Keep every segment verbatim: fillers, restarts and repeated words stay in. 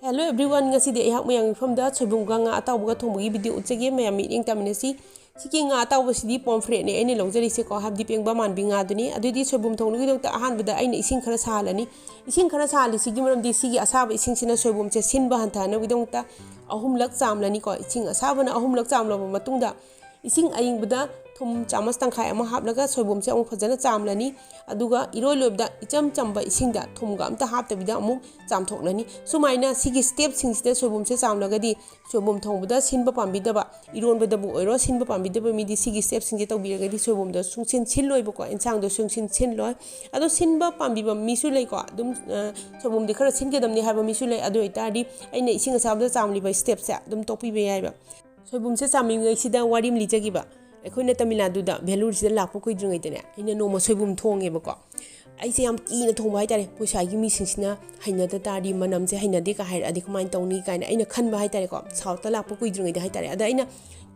Hello everyone, ꯉꯁꯤꯗꯤ ꯑꯩꯍꯥꯛ ꯃꯌꯥꯝꯒꯤ ꯃꯐꯝꯗ ꯁꯣꯏꯕꯨꯝꯒ ꯉꯥ ꯑꯇꯥꯎꯕꯒ ꯊꯣꯡꯕꯒꯤ ꯚꯤꯗꯤꯑꯣ ꯎꯠꯆꯒꯦ꯫ ꯃꯌꯥꯝ ꯃꯤꯠꯌꯦꯡ ꯇꯥꯃꯤꯟꯅꯁꯤ꯫ ꯁꯤꯒꯤ ꯉꯥ ꯑꯇꯥꯎꯕꯁꯤꯗꯤ ꯄꯣꯝꯐ꯭ꯔꯦꯠꯅꯦ ꯑꯩꯅ ꯂꯧꯖꯔꯤꯁꯦꯀꯣ, ꯍꯥꯏꯕꯗꯤ ꯄꯦꯡꯕ ꯃꯥꯟꯕꯤ ꯉꯥꯗꯨꯅꯤ꯫ ꯑꯗꯨꯗꯤ ꯁꯣꯏꯕꯨꯝ ꯊꯣꯡꯅꯕꯒꯤꯗꯃꯛꯇ ꯑꯍꯥꯟꯕꯗ ꯑꯩꯅ ꯏꯁꯤꯡ ꯈꯔ ꯁꯥꯍꯜꯂꯅꯤ꯫ ꯏꯁꯤꯡ ꯈꯔ ꯁꯥꯍꯜꯂꯤꯁꯤꯒꯤ ꯃꯔꯝꯗꯤ ꯁꯤꯒꯤ ꯑꯁꯥꯕ ꯏꯁꯤꯡꯁꯤꯅ ꯁꯣꯏꯕꯨꯝꯁꯦ ꯁꯤꯟꯕ ꯍꯟꯊꯍꯟꯅꯕꯒꯤꯗꯃꯛꯇ ꯑꯍꯨꯝꯂꯛ ꯆꯥꯝꯂꯅꯤꯀꯣ꯫ ꯏꯁꯤꯡ ꯑꯁꯥꯕꯅ ꯑꯍꯨꯝꯂꯛ ꯆꯥꯝꯂꯕ ꯃꯇꯨꯡꯗ ꯏꯁꯤꯡ ꯑꯏꯪꯕꯗ ꯊꯨꯝ ꯆꯥꯃꯁ ꯇꯪꯈꯥꯏ ꯑꯃ ꯍꯥꯞꯂꯒ ꯁꯣꯏꯕꯨꯝꯁꯦ ꯑꯃꯨꯛ ꯐꯖꯅ ꯆꯥꯝꯂꯅꯤ꯫ ꯑꯗꯨꯒ ꯏꯔꯣꯏ ꯂꯣꯏꯕꯗ ꯏꯆꯝ ꯆꯝꯕ ꯏꯁꯤꯡꯗ ꯊꯨꯝꯒ ꯑꯝꯇ ꯍꯥꯞꯇꯕꯤꯗ ꯑꯃꯨꯛ ꯆꯥꯝꯊꯣꯛꯂꯅꯤ꯫ ꯁꯨꯃꯥꯏꯅ ꯁꯤꯒꯤ ꯁ꯭ꯇꯦꯞꯁꯤꯡꯁꯤꯗ ꯁꯣꯏꯕꯨꯝꯁꯦ ꯆꯥꯝꯂꯒꯗꯤ ꯁꯣꯏꯕꯨꯝ ꯊꯣꯡꯕꯗ ꯁꯤꯟꯕ ꯄꯥꯝꯕꯤꯗꯕ, ꯏꯔꯣꯟꯕꯗꯕꯨ ꯑꯣꯏꯔꯣ, ꯁꯤꯟꯕ ꯄꯥꯝꯕꯤꯗꯕ ꯃꯤꯗꯤ ꯁꯤꯒꯤ ꯁ꯭ꯇꯦꯞꯁꯤꯡꯁꯦ ꯇꯧꯕꯤꯔꯒꯗꯤ ꯁꯣꯏꯕꯨꯝꯗꯣ ꯁꯨꯡꯁꯤꯟ ꯁꯤꯜꯂꯣꯏꯕꯀꯣ, ꯏꯟꯁꯥꯡꯗꯣ ꯁꯨꯡꯁꯤꯟ ꯁꯤꯜꯂꯣꯏ꯫ ꯑꯗꯣ ꯁꯤꯟꯕ ꯄꯥꯝꯕꯤꯕ ꯃꯤꯁꯨ ꯂꯩꯀꯣ, ꯑꯗꯨꯝ ꯑ, ꯁꯣꯏꯕꯨꯝꯗꯤ ꯈꯔ ꯁꯤꯟꯒꯗꯕꯅꯤ ꯍꯥꯏꯕ ꯃꯤꯁꯨ ꯂꯩ꯫ ꯑꯗꯨ ꯑꯣꯏꯇꯥꯔꯗꯤ ꯑꯩꯅ ꯏꯁꯤꯡ ꯑꯁꯥꯕꯗ ꯆꯥꯝꯂꯤꯕ ꯁ꯭ꯇꯦꯞꯁꯦ ꯑꯗꯨꯝ ꯇꯣꯛꯄꯤꯕ ꯌꯥꯏꯕ꯫ ꯁꯣꯏꯕꯨꯝꯁꯦ ꯆꯥꯝꯃꯤꯉꯩꯁꯤꯗ ꯋꯥꯔꯤ ꯑꯃ ꯂꯤꯖꯒꯦꯕ꯫ ꯑꯩꯈꯣꯏꯅ ꯇꯥꯃꯤꯜ ꯅꯥꯗꯨꯗ, ꯚꯦꯂꯨꯔꯁꯤꯗ ꯂꯥꯛꯄ ꯀꯨꯏꯗ꯭ꯔꯤꯉꯩꯗꯅꯦ, ꯑꯩꯅ ꯅꯣꯡꯃ ꯁꯣꯏꯕꯨꯝ ꯊꯣꯡꯉꯦꯕꯀꯣ꯫ ꯑꯩꯁꯦ ꯌꯥꯝ ꯀꯤꯅ ꯊꯣꯡꯕ ꯍꯥꯏꯇꯥꯔꯦ꯫ ꯑꯩꯈꯣꯏ ꯁ꯭ꯋꯥꯏꯒꯤ ꯃꯤꯁꯤꯡꯁꯤꯅ ꯍꯩꯅꯗ ꯇꯥꯔꯗꯤ, ꯃꯅꯝꯁꯦ ꯍꯩꯅꯗꯦꯒ ꯍꯥꯏꯔꯛꯑꯗꯤ ꯀꯃꯥꯏꯅ ꯇꯧꯅꯤ ꯀꯥꯏꯅ ꯑꯩꯅ ꯈꯟꯕ ꯍꯥꯏꯇꯥꯔꯦꯀꯣ, ꯁꯥꯎꯠꯇ ꯂꯥꯛꯄ ꯀꯨꯏꯗ꯭ꯔꯤꯉꯩꯗ ꯍꯥꯏꯇꯥꯔꯦ꯫ ꯑꯗ ꯑꯩꯅ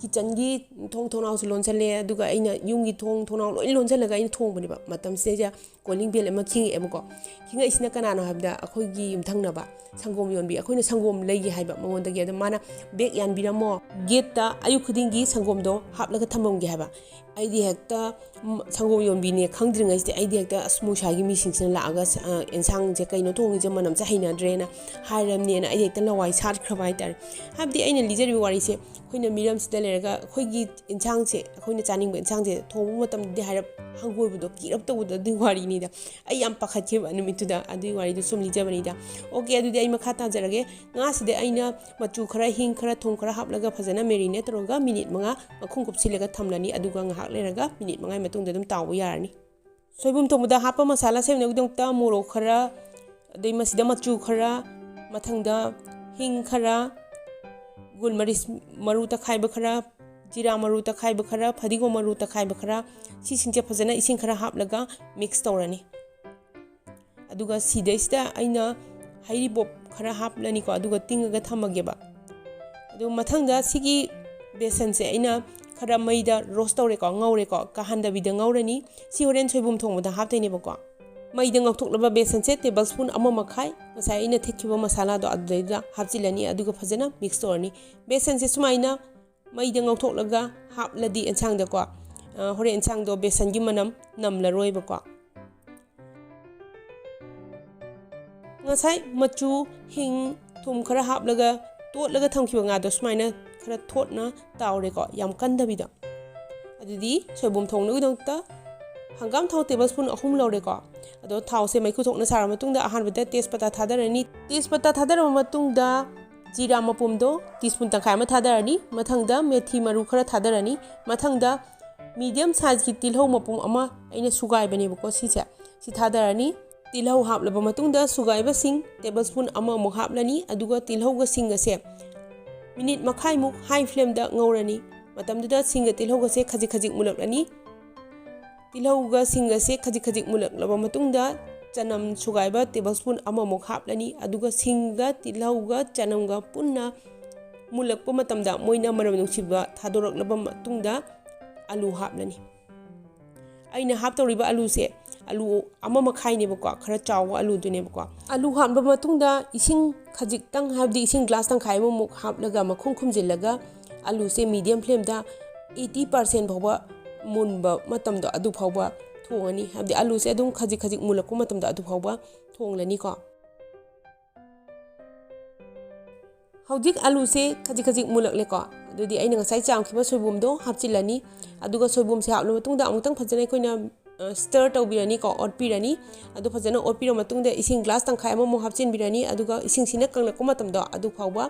ꯀꯤꯠꯆꯟꯒꯤ ꯊꯣꯡ ꯊꯣꯡꯅꯥꯎꯁꯨ ꯂꯣꯟꯁꯜꯂꯦ, ꯑꯗꯨꯒ ꯑꯩꯅ ꯌꯨꯝꯒꯤ ꯊꯣꯡ ꯊꯣꯡꯅꯥꯎ ꯂꯣꯏ ꯂꯣꯟꯁꯤꯜꯂꯒ ꯑꯩꯅ ꯊꯣꯡꯕꯅꯦꯕ꯫ ꯃꯇꯝꯁꯤꯗꯩꯁꯤꯗ ꯀꯣꯂꯤꯡ ꯕꯦꯜ ꯑꯃ ꯈꯤꯡꯉꯛꯑꯦꯕꯀꯣ꯫ ꯈꯤꯡꯉꯛꯏꯁꯤꯅ ꯀꯅꯥꯅꯣ ꯍꯥꯏꯕꯗ, ꯑꯩꯈꯣꯏꯒꯤ ꯌꯨꯝꯊꯪꯅꯕ ꯁꯪꯒꯣꯝ ꯌꯣꯟꯕꯤ, ꯑꯩꯈꯣꯏꯅ ꯁꯪꯒꯣꯝ ꯂꯩꯒꯦ ꯍꯥꯏꯕ ꯃꯉꯣꯟꯗꯒꯤ꯫ ꯑꯗꯣ ꯃꯥꯅ ꯕꯦꯒ ꯌꯥꯟꯕꯤꯔꯝꯃꯣ, ꯒꯦꯠꯇ ꯑꯌꯨꯛ ꯈꯨꯗꯤꯡꯒꯤ ꯁꯪꯒꯣꯝꯗꯣ ꯍꯥꯞꯂꯒ ꯊꯝꯃꯝꯒꯦ ꯍꯥꯏꯕ꯫ ꯑꯩꯗꯤ ꯍꯦꯛꯇ, ꯎꯝ, ꯁꯪꯒꯣꯝ ꯌꯣꯟꯕꯤꯅꯦ ꯈꯪꯗ꯭ꯔꯤꯉꯩꯁꯤꯗ ꯑꯩꯗꯤ ꯍꯦꯛꯇ, "ꯑꯁ, ꯃꯣꯏ ꯁ꯭ꯋꯥꯏꯒꯤ ꯃꯤꯁꯤꯡꯁꯤꯅ ꯂꯥꯛꯑꯒ ꯁ-, ꯑ, ꯑꯦꯟꯁꯥꯡꯁꯦ ꯀꯩꯅꯣ ꯊꯣꯡꯉꯤꯁꯦ, ꯃꯅꯝꯁꯦ ꯍꯩꯅꯗ꯭ꯔꯦꯅ ꯍꯥꯏꯔꯕꯅꯦꯅ" ꯑꯩꯗꯤ ꯍꯦꯛꯇ ꯂꯋꯥꯏ ꯁꯥꯠꯈ꯭ꯔꯕ ꯍꯥꯏꯇꯥꯔꯦ꯫ ꯍꯥꯏꯕꯗꯤ ꯑꯩꯅ ꯂꯤꯖꯔꯤꯕ ꯋꯥꯔꯤꯁꯦ, ꯑꯩꯈꯣꯏꯅ ꯃꯤꯔꯝꯁꯤꯗ ꯂꯩꯔꯒ ꯑꯩꯈꯣꯏꯒꯤ ꯏꯟꯁꯥꯡꯁꯦ, ꯑꯩꯈꯣꯏꯅ ꯆꯥꯅꯤꯡꯕ ꯏꯟꯁꯥꯡꯁꯦ ꯊꯣꯡꯕ ꯃꯇꯝꯗꯗꯤ ꯍꯥꯏꯔꯞ ꯍꯪꯒꯣꯏꯕꯗꯣ, ꯀꯤꯔꯞ ꯇꯧꯕꯗꯣ, ꯑꯗꯨꯒꯤ ꯋꯥꯔꯤꯅꯤꯗ꯫ ꯑꯩ ꯌꯥꯝ ꯄꯥꯈꯠꯈꯤꯕ ꯅꯨꯃꯤꯠꯇꯨꯗ, ꯑꯗꯨꯒꯤ ꯋꯥꯔꯤꯗꯣ ꯁꯨꯝ ꯂꯤꯖꯕꯅꯤꯗ꯫ ꯑꯣꯀꯦ, ꯑꯗꯨꯗꯤ ꯑꯩ ꯃꯈꯥ ꯇꯥꯖꯔꯒꯦ꯫ ꯉꯥꯁꯤꯗ ꯑꯩꯅ ꯃꯆꯨ ꯈꯔ, ꯍꯤꯡ ꯈꯔ, ꯊꯨꯝ ꯈꯔ ꯍꯥꯞꯂꯒ ꯐꯖꯅ ꯃꯦꯔꯤꯅꯦꯠ ꯇꯧꯔꯒ ꯃꯤꯅꯤꯠ ꯃꯉꯥ ꯃꯈꯨꯝ ꯀꯨꯞꯁꯤꯜꯂꯒ ꯊꯝꯂꯅꯤ꯫ ꯑꯗꯨꯒ ꯉꯥꯏꯍꯥꯛ ꯂꯩꯔꯒ ꯃꯤꯅꯤꯠ ꯃꯉꯥꯒꯤ ꯃꯇꯨꯡꯗ ꯑꯗꯨꯝ ꯇꯥꯎꯕ ꯌꯥꯔꯅꯤ꯫ ꯁꯣꯏꯕꯨꯝ ꯊꯣꯡꯕꯗ ꯍꯥꯞꯄ ꯃꯁꯥꯂꯥ ꯁꯦꯝꯅꯕꯒꯤꯗꯃꯛꯇ ꯃꯣꯔꯣꯛ ꯈꯔ, ꯑꯗꯩ ꯃꯁꯤꯗ ꯃꯆꯨ ꯈꯔ, ꯃꯊꯪꯗ ꯍꯤꯡ ꯈꯔ, ꯒꯨꯜ ꯃꯔꯤꯁ ꯃꯔꯨ ꯇꯛꯈꯥꯏꯕ ꯈꯔ, ꯖꯤꯔꯥ ꯃꯔꯨ ꯇꯛꯈꯥꯏꯕ ꯈꯔ, ꯐꯗꯤꯒꯣꯝ ꯃꯔꯨ ꯇꯛꯈꯥꯏꯕ ꯈꯔ, ꯁꯤꯁꯤꯡꯁꯦ ꯐꯖꯅ ꯏꯁꯤꯡ ꯈꯔ ꯍꯥꯞꯂꯒ ꯃꯤꯛꯁ ꯇꯧꯔꯅꯤ꯫ ꯑꯗꯨꯒ ꯁꯤꯗꯩꯁꯤꯗ ꯑꯩꯅ ꯍꯩꯔꯤꯕꯣꯞ ꯈꯔ ꯍꯥꯞꯂꯅꯤꯀꯣ, ꯑꯗꯨꯒ ꯇꯤꯡꯉꯒ ꯊꯝꯃꯒꯦꯕ꯫ ꯑꯗꯨ ꯃꯊꯪꯗ ꯁꯤꯒꯤ ꯕꯦꯁꯟꯁꯦ ꯑꯩꯅ ꯈꯔ ꯃꯩꯗ ꯔꯣꯁ ꯇꯧꯔꯦꯀꯣ, ꯉꯧꯔꯦꯀꯣ, ꯀꯥꯍꯟꯗꯕꯤꯗ ꯉꯧꯔꯅꯤ꯫ ꯁꯤ ꯍꯣꯔꯦꯟ ꯁꯣꯏꯕꯨꯝ ꯊꯣꯡꯕꯗ ꯍꯥꯞꯇꯣꯏꯅꯦꯕꯀꯣ꯫ ꯃꯩꯗ ꯉꯧꯊꯣꯛꯂꯕ ꯕꯦꯁꯟꯁꯦ ꯇꯦꯕꯜ ꯁ꯭ꯄꯨꯟ ꯑꯃ ꯃꯈꯥꯏ ꯉꯁꯥꯏ ꯑꯩꯅ ꯊꯤꯠꯈꯤꯕ ꯃꯁꯥꯂꯥꯗꯣ ꯑꯗꯨꯗꯩꯗ ꯍꯥꯞꯆꯤꯜꯂꯅꯤ, ꯑꯗꯨꯒ ꯐꯖꯅ ꯃꯤꯛꯁ ꯇꯧꯔꯅꯤ꯫ ꯕꯦꯁꯟꯁꯦ ꯁꯨꯃꯥꯏꯅ ꯃꯩꯗ ꯉꯧꯊꯣꯛꯂꯒ ꯍꯥꯞꯂꯗꯤ ꯑꯦꯟꯁꯥꯡꯗꯀꯣ, ꯑ, ꯍꯣꯔꯦꯟ ꯑꯦꯟꯁꯥꯡꯗꯣ ꯕꯦꯁꯟꯒꯤ ꯃꯅꯝ ꯅꯝꯂꯔꯣꯏꯕꯀꯣ꯫ ꯉꯁꯥꯏ ꯃꯆꯨ, ꯍꯤꯡ, ꯊꯨꯝ ꯈꯔ ꯍꯥꯞꯂꯒ ꯇꯣꯠꯂꯒ ꯊꯝꯈꯤꯕ ꯉꯥꯗꯣ ꯁꯨꯃꯥꯏꯅ ꯈꯔ ꯊꯣꯠꯅ ꯇꯥꯎꯔꯦꯀꯣ, ꯌꯥꯝ ꯀꯟꯗꯕꯤꯗ꯫ ꯑꯗꯨꯗꯤ ꯁꯣꯏꯕꯨꯝ ꯊꯣꯡꯅꯕꯒꯤꯗꯃꯛꯇ ꯍꯪꯒꯥꯝ ꯊꯥꯎ ꯇꯦꯕꯜ ꯁ꯭ꯄꯨꯟ ꯑꯍꯨꯝ ꯂꯧꯔꯦꯀꯣ꯫ ꯑꯗꯣ ꯊꯥꯎꯁꯦ ꯃꯩꯈꯨ ꯊꯣꯛꯅ ꯁꯥꯔꯕ ꯃꯇꯨꯡꯗ ꯑꯍꯥꯟꯕꯗ ꯇꯦꯖꯄꯇꯥ ꯊꯥꯗꯔꯅꯤ꯫ ꯇꯦꯖꯄꯇꯥ ꯊꯥꯗꯔꯕ ꯃꯇꯨꯡꯗ ꯖꯤꯔꯥ ꯃꯄꯨꯝꯗꯣ ꯇꯤꯁꯄꯨꯟ ꯇꯪꯈꯥꯏ ꯑꯃ ꯊꯥꯗꯔꯅꯤ꯫ ꯃꯊꯪꯗ ꯃꯦꯊꯤ ꯃꯔꯨ ꯈꯔ ꯊꯥꯗꯔꯅꯤ꯫ ꯃꯊꯪꯗ ꯃꯤꯗꯤꯌꯝ ꯁꯥꯏꯖꯀꯤ ꯇꯤꯜꯍꯧ ꯃꯄꯨꯝ ꯑꯃ ꯑꯩꯅ ꯁꯨꯒꯥꯏꯕꯅꯦꯕꯀꯣ ꯁꯤꯁꯦ, ꯁꯤ ꯊꯥꯗꯔꯅꯤ꯫ ꯇꯤꯜꯍꯧ ꯍꯥꯞꯂꯕ ꯃꯇꯨꯡꯗ ꯁꯨꯒꯥꯏꯕꯁꯤꯡ ꯇꯦꯕꯜ ꯁ꯭ꯄꯨꯟ ꯑꯃꯃꯨꯛ ꯍꯥꯞꯂꯅꯤ꯫ ꯑꯗꯨꯒ ꯇꯤꯜꯍꯧꯒ ꯁꯤꯡ ꯑꯁꯦ ꯃꯤꯅꯤꯠ ꯃꯈꯥꯏꯃꯨꯛ ꯍꯥꯏ ꯐ꯭ꯂꯦꯝꯗ ꯉꯧꯔꯅꯤ꯫ ꯃꯇꯝꯗꯨꯗ ꯁꯤꯡꯒ ꯇꯤꯜꯍꯧꯒꯁꯦ ꯈꯖꯤꯛ ꯈꯖꯤꯛ ꯃꯨꯜꯂꯛꯂꯅꯤ꯫ ꯇꯤꯜꯍꯧꯒ ꯁꯤꯡꯒꯁꯦ ꯈꯖꯤꯛ ꯈꯖꯤꯛ ꯃꯨꯜꯂꯛꯂꯕ ꯃꯇꯨꯡꯗ ꯆꯅꯝ ꯁꯨꯒꯥꯏꯕ ꯇꯦꯕꯜ ꯁ꯭ꯄꯨꯟ ꯑꯃꯃꯨꯛ ꯍꯥꯞꯂꯅꯤ꯫ ꯑꯗꯨꯒ ꯁꯤꯡꯒ ꯇꯤꯜꯍꯧꯒ ꯆꯅꯝꯒ ꯄꯨꯟꯅ ꯃꯨꯜꯂꯛꯄ ꯃꯇꯝꯗ ꯃꯣꯏꯅ ꯃꯅꯝ ꯅꯨꯡꯁꯤꯕ ꯊꯥꯗꯣꯔꯛꯂꯕ ꯃꯇꯨꯡꯗ ꯑꯂꯨ ꯍꯥꯞꯂꯅꯤ꯫ ꯑꯩꯅ ꯍꯥꯞꯇꯧꯔꯤꯕ ꯑꯂꯨꯁꯦ ꯑꯂꯨ ꯑꯃ ꯃꯈꯥꯏꯅꯦꯕꯀꯣ, ꯈꯔ ꯆꯥꯎꯕ ꯑꯂꯨꯗꯨꯅꯦꯕꯀꯣ꯫ ꯑꯂꯨ ꯍꯥꯞꯂꯕ ꯃꯇꯨꯡꯗ ꯏꯁꯤꯡ ꯈꯖꯤꯛꯇꯪ, ꯍꯥꯏꯕꯗꯤ ꯏꯁꯤꯡ ꯒ꯭ꯂꯥꯁ ꯇꯪꯈꯥꯏ ꯑꯃꯃꯨꯛ ꯍꯥꯞꯂꯒ ꯃꯈꯨꯝ ꯈꯨꯝꯖꯤꯜꯂꯒ ꯑꯂꯨꯁꯦ ꯃꯤꯗꯤꯌꯝ ꯐ꯭ꯂꯦꯝꯗ ꯑꯩꯠꯇꯤ ꯄꯥꯔꯁꯦꯟ ꯐꯥꯎꯕ ꯃꯨꯟꯕ ꯃꯇꯝꯗꯣ ꯑꯗꯨ ꯐꯥꯎꯕ ꯊꯣꯡꯉꯅꯤ꯫ ꯍꯥꯏꯕꯗꯤ ꯑꯂꯨꯁꯦ ꯑꯗꯨꯝ ꯈꯖꯤꯛ ꯈꯖꯤꯛ ꯃꯨꯜꯂꯛꯄ ꯃꯇꯝꯗꯣ ꯑꯗꯨ ꯐꯥꯎꯕ ꯊꯣꯡꯂꯅꯤꯀꯣ꯫ ꯍꯧꯖꯤꯛ ꯑꯂꯨꯁꯦ ꯈꯖꯤꯛ ꯈꯖꯤꯛ ꯃꯨꯜꯂꯛꯂꯦꯀꯣ꯫ ꯑꯗꯨꯗꯤ ꯑꯩꯅ ꯉꯁꯥꯏ ꯆꯥꯝꯈꯤꯕ ꯁꯣꯏꯕꯨꯝꯗꯣ ꯍꯥꯞꯆꯤꯜꯂꯅꯤ꯫ ꯑꯗꯨꯒ ꯁꯣꯏꯕꯨꯝꯁꯦ ꯍꯥꯞꯂꯕ ꯃꯇꯨꯡꯗ ꯑꯃꯨꯛꯇꯪ ꯐꯖꯅ ꯑꯩꯈꯣꯏꯅ, ꯑ, ꯁ꯭ꯇꯔ ꯇꯧꯕꯤꯔꯅꯤꯀꯣ, ꯑꯣꯠꯄꯤꯔꯅꯤ꯫ ꯑꯗꯨ ꯐꯖꯅ ꯑꯣꯠꯄꯤꯔ ꯃꯇꯨꯡꯗ ꯏꯁꯤꯡ ꯒ꯭ꯂꯥꯁ ꯇꯪꯈꯥꯏ ꯑꯃꯃꯨꯛ ꯍꯥꯞꯆꯤꯟꯕꯤꯔꯅꯤ꯫ ꯑꯗꯨꯒ ꯏꯁꯤꯡꯁꯤꯅ ꯀꯪꯂꯛꯄ ꯃꯇꯝꯗꯣ ꯑꯗꯨ ꯐꯥꯎꯕ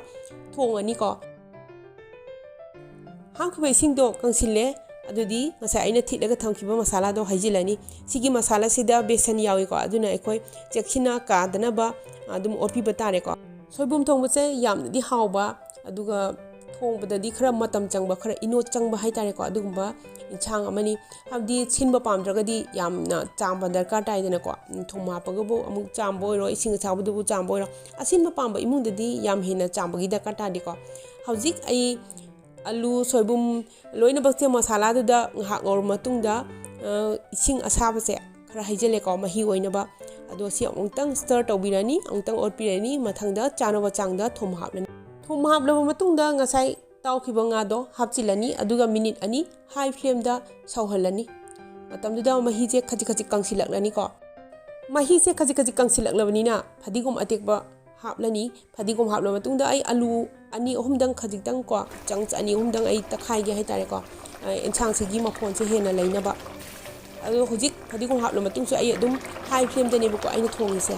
ꯊꯣꯡꯉꯅꯤꯀꯣ꯫ ꯍꯥꯞꯈꯤꯕ ꯏꯁꯤꯡꯗꯣ ꯀꯪꯁꯤꯜꯂꯦ꯫ ꯑꯗꯨꯗꯤ ꯉꯁꯥꯏ ꯑꯩꯅ ꯊꯤꯠꯂꯒ ꯊꯝꯈꯤꯕ ꯃꯁꯥꯂꯥꯗꯣ ꯍꯩꯖꯤꯜꯂꯅꯤ꯫ ꯁꯤꯒꯤ ꯃꯁꯥꯂꯥꯁꯤꯗ ꯕꯦꯁꯟ ꯌꯥꯎꯏꯀꯣ, ꯑꯗꯨꯅ ꯑꯩꯈꯣꯏ ꯆꯦꯛꯁꯤꯟꯅ ꯀꯥꯗꯅꯕ ꯑꯗꯨꯝ ꯑꯣꯠꯄꯤꯕ ꯇꯥꯔꯦꯀꯣ꯫ ꯁꯣꯏꯕꯨꯝ ꯊꯣꯡꯕꯁꯦ ꯌꯥꯝꯅꯗꯤ ꯍꯥꯎꯕ, ꯑꯗꯨꯒ ꯊꯣꯡꯕꯗꯗꯤ ꯈꯔ ꯃꯇꯝ ꯆꯪꯕ, ꯈꯔ ꯏꯅꯣꯠ ꯆꯪꯕ ꯍꯥꯏꯇꯥꯔꯦꯀꯣ, ꯑꯗꯨꯒꯨꯝꯕ ꯏꯟꯁꯥꯡ ꯑꯃꯅꯤ꯫ ꯍꯥꯏꯕꯗꯤ ꯁꯤꯟꯕ ꯄꯥꯝꯗ꯭ꯔꯒꯗꯤ ꯌꯥꯝꯅ ꯆꯥꯝꯕ ꯗꯔꯀꯥꯔ ꯇꯥꯏꯗꯅꯀꯣ꯫ ꯊꯨꯝ ꯍꯥꯞꯄꯒꯕꯨ ꯑꯃꯨꯛ ꯆꯥꯝꯕ ꯑꯣꯏꯔꯣ, ꯏꯁꯤꯡ ꯑꯁꯥꯕꯗꯨꯕꯨ ꯆꯥꯝꯕ ꯑꯣꯏꯔꯣ, ꯑꯁꯤꯟꯕ ꯄꯥꯝꯕ ꯏꯃꯨꯡꯗꯗꯤ ꯌꯥꯝ ꯍꯦꯟꯅ ꯆꯥꯝꯕꯒꯤ ꯗꯔꯀꯥꯔ ꯇꯥꯗꯦꯀꯣ꯫ ꯍꯧꯖꯤꯛ ꯑꯩ ꯑꯂꯨ, ꯁꯣꯏꯕꯨꯝ ꯂꯣꯏꯅꯃꯛꯁꯦ ꯃꯁꯥꯂꯥꯗꯨꯗ ꯉꯥꯏꯍꯥꯛ ꯉꯧꯔ ꯃꯇꯨꯡꯗ, ꯑ, ꯏꯁꯤꯡ ꯑꯁꯥꯕꯁꯦ ꯈꯔ ꯍꯩꯖꯤꯜꯂꯦꯀꯣ, ꯃꯍꯤ ꯑꯣꯏꯅꯕ꯫ ꯑꯗꯣ ꯁꯤ ꯑꯃꯨꯛꯇꯪ stir ꯇꯧꯕꯤꯔꯅꯤ, ꯑꯃꯨꯛꯇꯪ ꯑꯣꯠꯄꯤꯔꯅꯤ꯫ ꯃꯊꯪꯗ ꯆꯥꯅꯕ ꯆꯥꯡꯗ ꯊꯨꯝ ꯍꯥꯞꯂꯅꯤ꯫ ꯊꯨꯝ ꯍꯥꯞꯂꯕ ꯃꯇꯨꯡꯗ ꯉꯁꯥꯏ ꯇꯥꯎꯈꯤꯕ ꯉꯥꯗꯣ ꯍꯥꯞꯆꯤꯜꯂꯅꯤ, ꯑꯗꯨꯒ minute ꯑꯅꯤ high flameꯗ ꯁꯧꯍꯜꯂꯅꯤ꯫ ꯃꯇꯝꯗꯨꯗ ꯃꯍꯤꯁꯦ ꯈꯖꯤꯛ ꯈꯖꯤꯛ ꯀꯪꯁꯤꯜꯂꯛꯂꯅꯤꯀꯣ꯫ ꯃꯍꯤꯁꯦ ꯈꯖꯤꯛ ꯈꯖꯤꯛ ꯀꯪꯁꯤꯜꯂꯛꯂꯕꯅꯤꯅ ꯐꯗꯤꯒꯣꯝ ꯑꯇꯦꯛꯄ ꯍꯥꯞꯂꯅꯤ꯫ ꯐꯗꯤꯒꯣꯝ ꯍꯥꯞꯂꯕ ꯃꯇꯨꯡꯗ ꯑꯩ ꯑꯂꯨ ꯑꯅꯤ ꯑꯍꯨꯝꯗꯪ, ꯈꯖꯤꯛꯇꯪ ꯀꯣ, chunks ꯑꯅꯤ ꯑꯍꯨꯝꯗꯪ ꯑꯩ ꯇꯛꯈꯥꯏꯒꯦ ꯍꯥꯏꯇꯥꯔꯦꯀꯣ, ꯑ, ꯑꯦꯟꯁꯥꯡꯁꯤꯒꯤ ꯃꯐꯣꯟꯁꯦ ꯍꯦꯟꯅ ꯂꯩꯅꯕ꯫ ꯑꯗꯣ ꯍꯧꯖꯤꯛ ꯐꯗꯤꯒꯣꯝ ꯍꯥꯞꯂꯕ ꯃꯇꯨꯡꯁꯨ ꯑꯩ ꯑꯗꯨꯝ high flameꯗꯅꯦꯕꯀꯣ ꯑꯩꯅ ꯊꯣꯡꯉꯤꯁꯦ꯫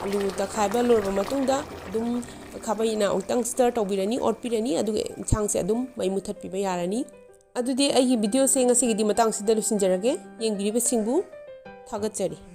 ꯑꯂꯨ ꯇꯛꯈꯥꯏꯕ ꯂꯣꯏꯔꯕ ꯃꯇꯨꯡꯗ ꯑꯗꯨꯝ ꯈꯥꯕꯩꯅ ꯑꯃꯨꯛꯇꯪ stir ꯇꯧꯕꯤꯔꯅꯤ, ꯑꯣꯠꯄꯤꯔꯅꯤ, ꯑꯗꯨꯒ ꯏꯟꯁꯥꯡꯁꯦ ꯑꯗꯨꯝ ꯃꯩ ꯃꯨꯊꯠꯄꯤꯕ ꯌꯥꯔꯅꯤ꯫ ꯑꯗꯨꯗꯤ ꯑꯩꯒꯤ videoꯁꯦ ꯉꯁꯤꯒꯤꯗꯤ ꯃꯇꯥꯡꯁꯤꯗ ꯂꯣꯏꯁꯤꯟꯖꯔꯒꯦ꯫ ꯌꯦꯡꯕꯤꯔꯤꯕꯁꯤꯡꯕꯨ ꯊꯥꯒꯠꯆꯔꯤ꯫